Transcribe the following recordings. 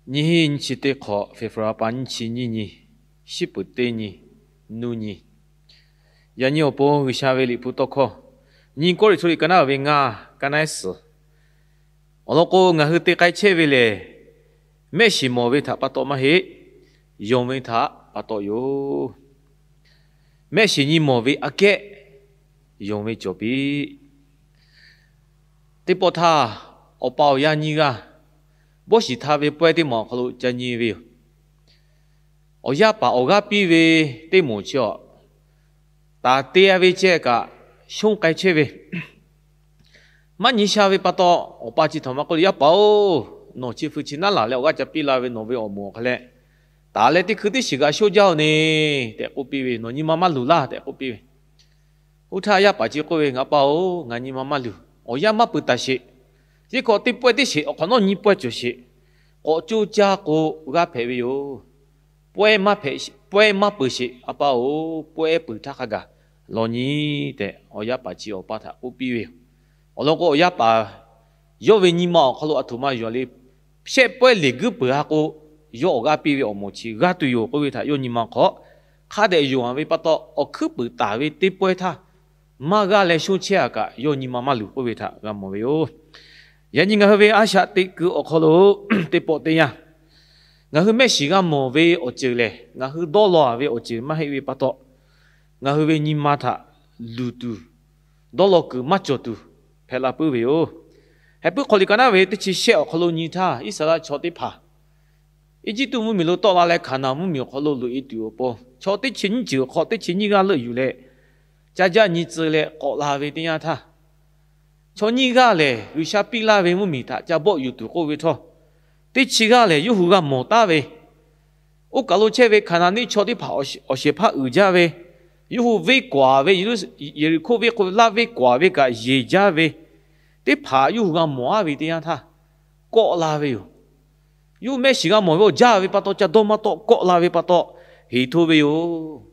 Nyiˇ hinˉ nyiˇ chi teˇ hk'awꞈ, February pa nyiˇ chi nyiˇ nyi, shiˉ puˍ teˇ nyi, nuˇ nyi. Yaꞈ nyi awˬ pon G'uiˬsha ve liꞈ hpu tawˇ hkawˇ, nyiˇ Kawˇrenˍhtuˆ liꞈ ka naˉ ve ngaˇ, ka naˉ suhˍ. Awˬ lawn k'o, ngaˬ hui te k'ai chehˇ ve lehˬ, mehˆ shiˍ mawˬ ve htaꞈ pa taw maˇ heˆ, yonˍ ve htaꞈ pa taw yoˬ. Mehˆ shiˍ nyi mawˬ ve aꞈ kehˉ yonˍ ve cawˬ piˇ. Teˇ pawˆ htaˇ, awˬ pa awˬ yaˇ nyiˇ g'aˇ bawˇ shiˍ htaˇ ve pawehˇ teˇ maˬ awˬ hk'aw lo ca nyi ve yoˬ. Awˬ yaˇ paˍ awˬ g'aˇ piˇ ve teˇ moˍ chi awˬ, taˍ te-a ve ceh kaꞈ shonˇ k'ai chehˇ ve. Maˇ nyi sha ve pa taw, awˬ pa chi htaꞈ maˇ k'oˆ le, Yaˇ paˍ-oˬ, nawˬ chi hpu chi naˉ laˬ leh awˬ g'aˇ ca piˇ la ve nawˬ ve awˬ moˍ awˬ hk'a leh, taˍ leh teˇ hkui teˇ shiˍ kaꞈ shonˇ jaˇ-oˬ ne tehꞈ k'oˆ piˇ ve, nawˬ nyi ma maˇ luˬ laˇ tehꞈ k'oˆ piˇ ve. Oˇ htaˇ yaˇ paˍ chi k'oˆ ve, Ngaˬ pa-oˬ, ngaˬ nyi ma maˇ luˬ. Awˬ yanˇ maˇ peuˬ taˍ sheˍ. Teˇ hk'awꞈ teˇ pawehˇ teˇ sheˍ, awˬ hk'awꞈ nawˉ nyi pawehˇ cawˬ sheˍ. K'awꞈ coˇ caˇ k'o g'a hpehꞈ ve yoˬ. Pawehˇ maˇ peuˬ sheˍ, a pa-oˬ, pawehˇ peuˬ htaˇ hk'a gaˬ law nyi tehꞈ, awˬ yaˇ paˍ chi awˬ pa htaꞈ k'oˆ piˇ ve yoˬ. Awˬ lawn k'o, awˬ yaˇ paˍ yawˇ ve nyi ma awˬ hk'aw lo aˬ htoꞈ ma yuˬ le, shehˆ pawehˇ leˬ guiˇ peuˬ-a k'o, yawˇ awˬ g'aˇ piˇ ve awˬ moˍ chi g'aˇ tuˬ yoˬ k'oˆ ve htaꞈ yawˇ nyi ma hk'aw hk'a dehꞈ yonˍ-a ve pa taw, awˬ hkuiˉ puiˍ taˍ ve teˇ pawehˇ htaˇ maˇ g'aˇ leh shonˇ chehˇ-a kaꞈ, yawˇ nyi ma maˇ luˬ k'oˆ ve htaꞈ g'a mawˬ ve yoˬ. Yaꞈ nyi ngaˬ hui ve a shaꞈ teꞈ kuiˬ awˬ hk'aw lo teˇ pawˆ teˇ yanˇ, ngaˬ hui mehˆ shiˍ g'a mawˬ ve awˬ ceuˬ lehˬ, ngaˬ hui dawˇ law-a ve awˬ ceuˬ maˇ heˆ ve pa taw, ngaˬ hui ve nyi ma htaꞈ luˬ tuˬ, dawˇ law kuiˬ maˇ cawˬ tuˬ hpehꞈ la puiˉ ve yoˬ. Heh puiˉ hk'aw liꞈ ka naˉ ve teˇ chi shehˆ awˬ hk'aw lo nyi htaˇ, Iˉsaˍreˍlaˆ chaw teˇ hpaˍ Eˇjiˇtuꞈ mvuhˇmiˬ lo tawˆ la leh Hkaˍnanˍ mvuhˇmiˬ awˬ hk'aw lo loꞈ-e tuˬ awˬ pon, chaw teˇ chi nyiˇ ceuˬ hk'aw teˇ chi nyiˇ g'aˇ leuˆ yuˬ leh, ca jaˇ nyi tcuh leh k'awꞈ la ve teˇ yanˇ htaˇ, chaw nyiˇ g'aˇ lehˬ G'uiˬsha piˇ laˇ ve mvuhˇmiˬ htaꞈ ca bawˆ yuˬ tuˬ k'oˆ ve htawˇ, teˇ chi g'aˇ lehˬ yawˇ hui g'a mawˬ taˉ ve, oˇ kaˬ lo chehˇ ve Hkaˍnanˍ neˇ chaw teˇ hpaˍ awˬ shehˍ hpaˇ uiˍ jaˇ ve, yawˇ hui venˇ k'awꞈ ve, Yeˍriˆhkoˇ venˇ k'o laˇ venˇ k'awꞈ ve kaꞈ yeˬ jaˇ ve teˇ hpaˍ yawˇ hui g'a mawˬ-a ve teˇ yanˇ htaˇ, kawˆ la ve yoˬ. Yawˇ hui mehˆ shiˍ g'a mawˬ ve awˬ jaˇ ve pa taw, ca dawˇ maˇ tawˆ kawˆ la ve pa taw, heˍ hto ve yoˬ.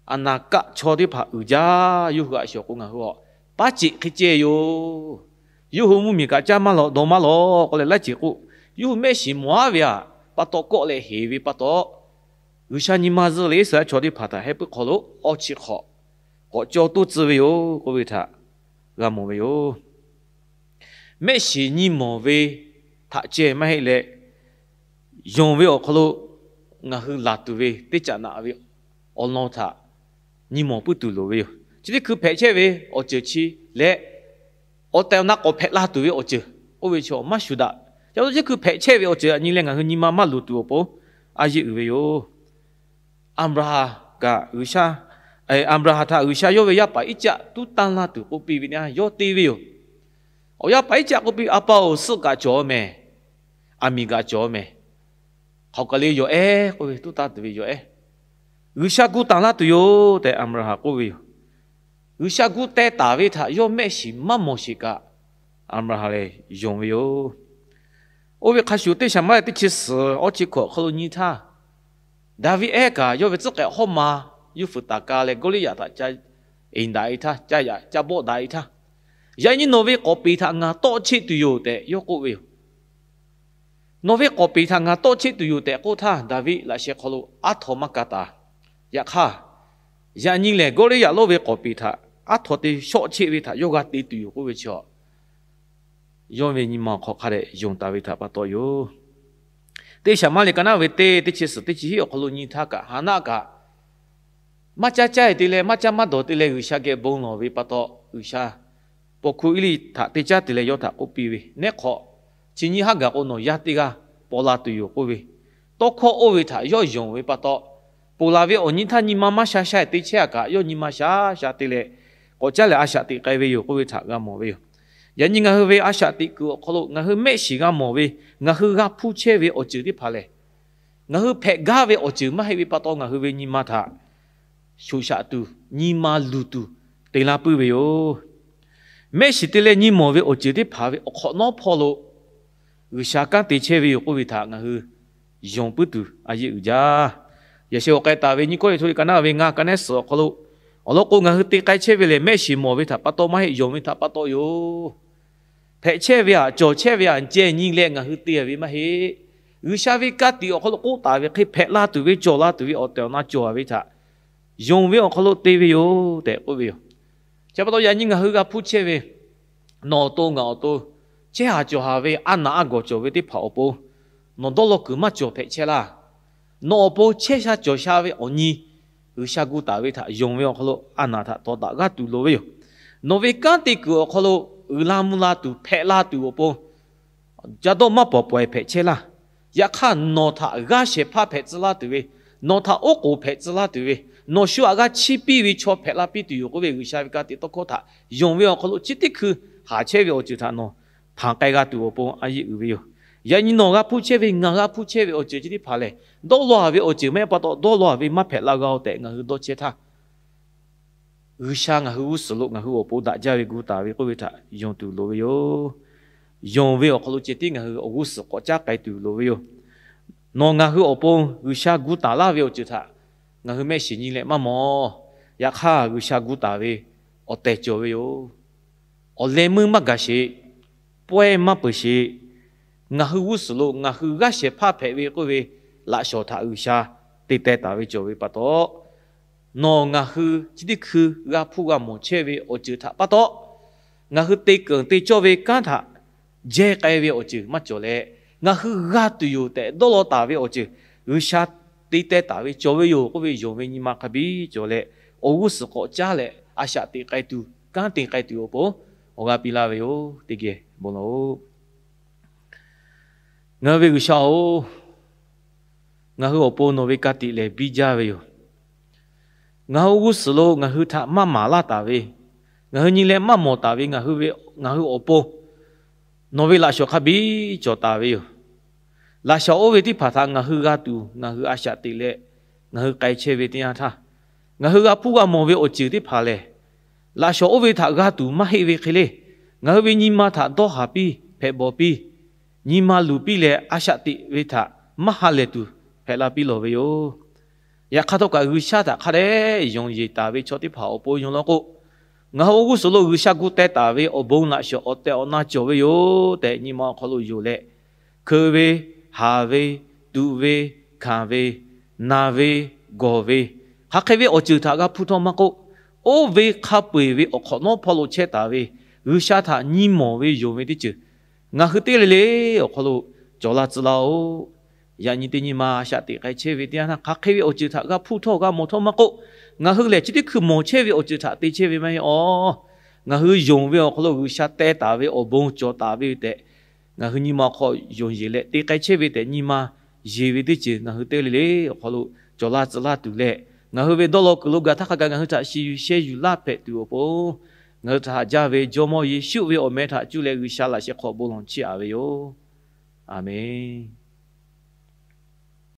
Aˬ naˍ kaˆ chaw teˇ hpaˍ uiˍ jaˇ, yawˇ hui a shawˍ k'o ngaˬ hui a paˉ ceꞈ hk'e ceh yoˬ. Yawˇ hui mvuhˇmiˬ kaꞈ caˇ maˇ lawꞈ dawˬ maˇ lawꞈ k'oˆ leh laˇ ceˬ k'o, yawˇ hui mehˆ shiˍ mawˬ-a ve pa taw kawˆ leh heˍ ve pa taw, G'uiˬsha nyi ma zuhˆ leh Iˉsaˍreˍlaˆ chaw teˇ hpaˍ htaꞈ heh puiˉ hk'aw lo awˇ chi hk'awꞈ k'awꞈ caw toˇ tcuh ve yoˬ k'oˆ ve htaꞈ g'a mawˬ ve yoˬ. Mehˆ shiˍ nyi mawˬ ve htaꞈ ceh maˇ heˆ leh, yonˍ ve awˬ hk'aw lo ngaˬ hui laˬ tuˬ ve teˇ caꞈ naꞈ ve awˬ lawn htaꞈ nyi mawˬ puiˉ tuˬ loˍ ve yoˬ. Chi teˇ hkui hpehꞈ chehˇ ve awˬ ceuˬ chi leh, awˬ tehˬ awˬ na k'awꞈ hpehꞈ la tuˬ ve awˬ ceuˬ k'oˆ ve chi maˇ shuˍ daꞈ. Chi teˇ hkui hpehꞈ chehˇ ve awˬ ceuˬ htaꞈ nyi leh ngaˬ hui nyi ma maˇ luˬ tuˬ awˬ pon a yeˇ uiˍ ve yoˬ. Aˍbraˍhanˍ kaꞈ G'uiˬsha, Aˍbraˍhanˍ htaꞈ G'uiˬsha yawˇ ve yaˇ paˍ Iˉcaˆ tuˉ tanˇ laˇ tuˬ k'oˆ piˇ ve teˇ yanˇ, yawˇ te ve yoˬ. Awˬ yaˇ paˍ Iˉcaˆ k'oˆ piˇ, A pa-oˬ, suhˆ kaꞈ cawˬ mehˍ, aˬ miˍ kaꞈ cawˬ mehˍ. Hk'aoˍ kaˬ le yawˬ ehˉ k'oˆ ve, tuˉ tanˇ tuˬ ve yawˬ ehˉ. G'uiˬsha gu tanˍ laˇ tuˬ yoˬ tehꞈ Aˍbraˍhanˍ k'oˆ ve yoˬ. G'uiˬsha gu teh taˍ ve htaꞈ yawˇ mehˆ shiˍ maˇ mawˬ sheˍ kaꞈ, Aˍbraˍhanˍ lehˬ yonˍ ve yoˬ. Oˇ ve hk'a shuˍ, teˇ Saˍmaˍriˆ teˇ chi suhˍ awˇ chi hkawꞈ hk'aw lo nyi htaˇ, Daˍviˆ ehˉ kaꞈ yawˇ ve tcuhˉ k'ehꞈ hawˉ ma yawˇ fuiˍ taˍ ka leh Gawˇliˇyaꞈ htaꞈ ca eˍ daꞈ-e htaˇ, ca yaꞈ ca bawˆ daꞈ-e htaˇ, yaꞈ nyi nawˬ ve k'awˍ peˍ htaꞈ ngaˬ tawˆ cheˆ tuˬ yoˬ tehꞈ yawˇ k'oˆ ve yoˬ. Nawˬ ve k'awˍ peˍ htaꞈ ngaˬ tawˆ cheˆ tuˬ yoˬ tehꞈ k'oˆ htaˇ, Daˍviˆ laꞈ sheh hk'aw lo aˉ htaw maˇ ka taˍ. Yaꞈ hk'aˇ, yaꞈ nyi lehˬ Gawˇliˇyaꞈ lonˉ ve k'awˍ peˍ htaꞈ aˉ htaw te shawˆ cheˆ ve htaꞈ yawˇ g'a te tuˬ yoˬ k'oˆ ve chi, yawˇ ve nyi ma awˬ hk'aw hk'a dehꞈ yonˍ taˍ ve htaꞈ pa taw yoˬ. Teˇ Saˍmaˍriˆ ka naˉ ve teˇ, teˇ chi suhˍ teˇ chi hiˆ awˬ hk'aw lo nyi htaˇ kaꞈ, Haˍnaˆ kaꞈ maˇ caˇ caˇ-e te leh maˇ caˇ maˇ dawˬ te leh G'uiˬsha geh bon lawˬ ve pa taw, G'uiˬsha paw hkuˇ Eˇliˆ htaꞈ te caˇ te leh yawˇ htaꞈ k'oˆ piˇ ve, Nehˉ hk'awꞈ, chi nyi haˉ gaˬ k'o nawˬ yaˇ teˇ g'aˇ paw la tuˬ yoˬ k'oˆ ve, tawˇ hkawˇ oˇ ve htaꞈ yawˇ yonˍ ve pa taw, ponˬ laˬ ve awˬ nyi htaˇ nyi ma maˇ sha sha-e te chehˇ-a kaꞈ, yawˇ nyi ma sha sha te leh k'awꞈ caˉ leh a shaꞈ teꞈ k'ai ve yoˬ k'oˆ ve htaꞈ g'a mawˬ ve yoˬ. Yaꞈ nyi ngaˬ hui ve a shaꞈ teꞈ kuiˬ awˬ hk'aw lo ngaˬ hui mehˆ shiˍ g'a mawˬ ve, ngaˬ hui g'a hpuˇ chehˇ ve awˬ ceuˬ teˇ hpaˍ lehˬ, ngaˬ hui hpehꞈ gaˇ ve awˬ ceuˬ maˇ heˆ ve pa taw, ngaˬ hui ve nyi ma htaꞈ shoꞈ shaꞈ tuˬ, nyi ma luˬ tuˬ te laˇ puiˉ ve yoˬ. Mehˆ shiˍ te leh nyi mawˬ ve awˬ ceuˬ teˇ hpaˍ ve awˬ hk'awꞈ nawˉ hpawˇ lo G'uiˬsha kanˉ te chehˇ ve yoˬ k'oˆ ve htaꞈ ngaˬ hui yonˍ puiˉ tuˬ a yeˇ uiˍ jaˇ. Yaꞈ sheh awˬ k'ai taˍ ve nyiˇ Kawˇrenˍhtuˆ liꞈ ka naˉ ve ngaˇ, ka naˉ suhˍ awˬ hk'aw lo, awˬ lawn k'o, ngaˬ hui te k'ai chehˇ ve lehˬ, mehˆ shiˍ mawˬ ve htaꞈ pa taw maˇ heˆ, yonˍ ve htaꞈ pa taw yoˬ. Hpehꞈ chehˇ ve htaꞈ cawˬ chehˇ ve htaꞈ ceh nyi leh ngaˬ hui te-a ve maˇ heˆ. G'uiˬsha ve ka tiꞈ awˬ hk'aw lo k'oˆ taˍ ve hk'e hpehꞈ la tuˬ ve cawˬ la tuˬ ve awˬ tehˬ awˬ na cawˬ ve htaꞈ yonˍ ve awˬ hk'aw lo te ve yoˬ tehꞈ k'oˆ ve yoˬ. Chi pa taw yaꞈ nyi ngaˬ hui g'a hpuˇ chehˇ ve nawˬ awˬ to ngaˬ awˬ to chehˇ haˍ cawˬ haˍ ve a naˍ a gawˬ cawˬ ve teˇ hpaˍ awˬ pon nawˬ dawˇ law kuiˬ maˇ cawˬ hpehꞈ chehˇ laˇ. Nawˬ awˬ pon chehˇ sha cawˬ sha ve awˬ nyi G'uiˬsha gu taˍ ve htaꞈ yonˍ ve awˬ hk'aw lo a naˍ htaꞈ tawˍ daꞈ g'aˇ tuˬ loˍ ve yoˬ. Nawˬ ve kanˉ te kuiˬ awˬ hk'aw lo uiˍ la mvuh la tuˬ hpehꞈ la tuˬ awˬ pon ca dawˇ maˇ pawˍ pawehˬ hpehꞈ chehˇ laˇ. Yaꞈ hk'aˇ nawˬ htaꞈ g'aˇ shehˍ hpaˇ hpehꞈ tcuh laˇ tuˬ ve, nawˬ htaꞈ oˉ k'oˍ hpehꞈ tcuh laˇ tuˬ ve, nawˬ shu htaꞈ g'a chiˇ piˇ ve chaw hpehꞈ la piˇ tuˬ yoˬ k'oˆ ve G'uiˬsha ve ka tiꞈ tawˇ hkawˇ htaꞈ yonˍ ve awˬ hk'aw lo chi teˇ hkui haꞈ chehˇ ve awˬ ceuˬ htaꞈ nawˬ hpanˍ k'ai g'a tuˬ awˬ pon a yeˇ uiˍ ve yoˬ. Yaꞈ nyi nawˬ g'a hpuˇ chehˇ ve, ngaˬ g'a hpuˇ chehˇ ve awˬ ceuˬ chi teˇ hpaˍ lehˬ, dawˇ law haˍ ve awˬ ceuˬ maˇ heˆ pa taw, dawˇ law haˍ ve maˇ hpehꞈ la g'a-oˬ tehꞈ ngaˬ hui dawˇ chehˇ htaˇ, G'uiˬsha ngaˬ hui g'uˇ suhˍ lo ngaˬ hui awˬ pon daꞈ jaˇ ve gu taˍ ve k'oˆ ve htaꞈ yonˍ tuˬ loˍ ve yoˬ. Yonˍ ve awˬ hk'aw lo ceh tiˉ ngaˬ hui awˬ g'uˇ suhˍ k'awꞈ caˉ k'ai tuˬ loˍ ve yoˬ. Nawˬ ngaˬ hui awˬ pon G'uiˬsha gu taˍ laˇ ve awˬ ceuˬ htaꞈ ngaˬ hui mehˆ shiˍ nyi leh maˇ mawˬ. Yaꞈ hk'aˇ G'uiˬsha gu taˍ ve awˬ tehˬ cawˬ ve yoˬ. Awˬ leh meuˇ maˇ gaˬ sheˍ. Pawehˇ maˇ peuˬ sheˍ. Ngaˬ hui g'uˇ suhˍ lo ngaˬ hui g'aˇ shehˍ hpaˇ hpehꞈ ve k'oˆ ve laꞈ shawnˍ htaꞈ G'uiˬsha te teh taˍ ve cawˬ ve pa taw, nawˬ ngaˬ hui chi teˇ hkui g'a hpuˇ g'a mawˬ chehˇ ve awˬ ceuˬ htaꞈ pa taw, ngaˬ hui te keunˍ te cawˇ ve kanˉ htaꞈ jehˇ k'ai ve awˬ ceuˬ maˇ cawˬ leh, ngaˬ hui g'a tuˬ yoˬ tehꞈ dawˇ law taˍ ve awˬ ceuˬ G'uiˬsha te teh taˍ ve cawˬ ve yoˬ k'oˆ ve yonˍ ve nyi ma hk'a biˇ cawˬ leh, awˬ g'uˇ suhˍ k'awꞈ caˉ leh a shaꞈ teꞈ k'ai tuˬ, kanˉ te k'ai tuˬ awˬ pon awˬ g'aˇ piˇ laˇ ve yoˬ. Teˇ geh bon lawˬ-oꞈ. Ngaˬ hui ve G'uiˬsha-oˬ, ngaˬ hui awˬ pon nawˬ ve ka tiꞈ lehˬ biˇ jaˇ ve yoˬ. Ngaˬ hui g'uˇ suhˍ lo ngaˬ hui htaꞈ maˇ maˍ laˇ taˍ ve, ngaˬ hui nyi leh maˇ mawˬ taˍ ve ngaˬ hui ve, ngaˬ hui awˬ pon nawˬ ve laꞈ shawnˍ hk'a biˇ cawˬ taˍ ve yoˬ. Laꞈ shawnˍ oˇ ve teˇ hpaˍ htaꞈ ngaˬ hui g'a tuˬ ngaˬ hui a shaꞈ teꞈ leh ngaˬ hui k'ai chehˇ ve teˇ yanˇ htaˇ, ngaˬ hui g'a hpuˇ g'a mawˬ ve awˬ ceuˬ teˇ hpaˍ lehˬ, laꞈ shawnˍ oˇ ve htaꞈ g'a tuˬ maˇ heˆ ve hk'e le, ngaˬ hui ve nyi ma htaꞈ dawˇ haˍ piˇ, hpehꞈ bawˬ piˇ, nyi ma luˬ piˇ leh a shaꞈ teꞈ ve htaꞈ maˇ ha lehˬ tuˬ hpehꞈ la piˇ lawˬ ve yoˬ. Yaꞈ hk'aˇ htawˇ kaꞈ G'uiˬsha htaꞈ hk'a dehꞈ yonˍ yeˬ taˍ ve chaw teˇ hpaˍ awˬ pon yonˍ law k'o, ngaˬ hui awˬ g'uˇ suhˍ lo G'uiˬsha gu teh taˍ ve awˬ bon laꞈ shawnˍ awˬ tehˬ awˬ na cawˬ ve yoˬ tehꞈ nyi ma awˬ hk'aw lo yonˍ leh, hkeu ve, haˍ ve, tuꞈ ve, hkanˍ ve, naˬ ve, gawˬ ve, hk'aˬ hk'e ve awˬ ceuˬ htaꞈ g'a hpuˇ htawˇ maˇ k'oˆ, oˇ ve hk'a peu-eˬ ve awˬ hk'awꞈ nawˉ hpawˇ lo chehˇ taˍ ve G'uiˬsha htaꞈ nyi mawˬ ve yonˍ ve teˇ ceuˬ ngaˬ hui teˇ le le awˬ hk'aw lo cawˬ la tcuh laˇ-oˆ. Yaꞈ nyi teˇ nyi ma a shaꞈ teꞈ k'ai chehˇ ve teˇ yanˇ htaˇ, hk'aˬ hk'e ve awˬ ceuˬ htaꞈ g'a hpuˇ htawˇ g'a mawˬ htawˇ maˇ k'oˆ, ngaˬ hui lehˬ chi teˇ hkui mawˬ chehˇ ve awˬ ceuˬ htaꞈ te chehˇ ve maˇ heˆ awˬ. Ngaˬ hui yonˍ ve awˬ hk'aw lo G'uiˬsha teh taˍ ve awˬ bon cawˬ taˍ ve tehꞈ, ngaˬ hui nyi ma awˬ hk'aw yonˍ yeˬ leh te k'ai chehˇ ve tehꞈ nyi ma yeˬ ve teˇ ceuˬ ngaˬ hui teˇ le le awˬ hk'aw lo cawˬ la tcuh laˇ tuˬ leh, ngaˬ hui ve dawˇ law kuiˬ lo gaˬ htaˇ hk'a gaˬ ngaˬ hui htaꞈ shiˍ yuˬ sheh yuˬ laˇ hpehꞈ tuˬ awˬ pon, ngaˬ hui htaꞈ haꞈ jaˇ ve Jawˇmawˇ Yeˍsuˆ ve awˬ meh htaꞈ cuˇ leh G'uiˬsha laꞈ sheh hk'aw bon lawˬ chiˇ aꞈ ve yoˬ. Aˬmenˍ.